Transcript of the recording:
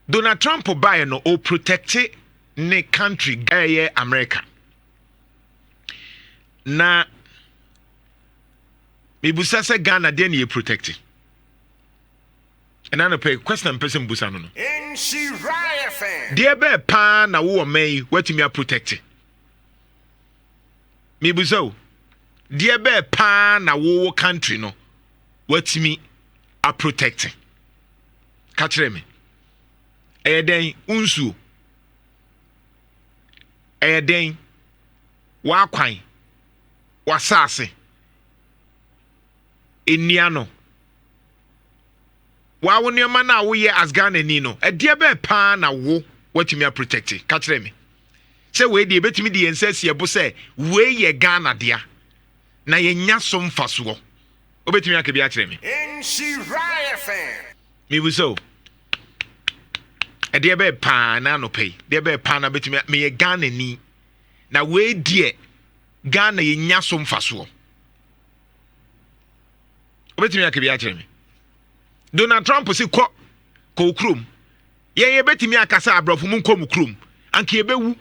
Donald Trump baeɛ no, o protect ne country, ɛyɛ America. Na mebusa sɛ, Ghana deɛ ne yɛ protect? Ɛna no pɛ question mpɛ sɛ mbusa no. Deɛ bɛɛ paa na wowɔ man yi woatumi aprotect? Mebusa o, deɛ bɛɛ paa na wowɔ country no woatumi aprotect? Ka kyerɛ me. Ɛyɛ dɛn nsuo? Ɛyɛ dɛn w'akwan, w'asase, nnua no, wawo nneɛma no a woyɛ as Ghana ni no, ɛdeɛ bɛɛ paa na wo watumi aprotect? Ka kyerɛ me sɛ wei deɛ ebɛtumi de yɛn nsa asi ɛbo sɛ wei yɛ Ghana dea na yɛnya so mfasoɔ. Wobɛtumi aka bi akyerɛ me? Mebusa o, ɛdeɛ bɛɛ paa na anɔpɛ yi, deɛ bɛɛ paa na bɛtumi meyɛ Ghana ni na wei deɛ Ghana yɛnya so mfasoɔ? Wobɛtumi aka bi akyerɛ me? Donald Trump si kɔ kɔ kurom, yɛn yɛbɛtumi aka sɛ aborɔfo mu nkɔ mu kurom anka yɛbɛwu.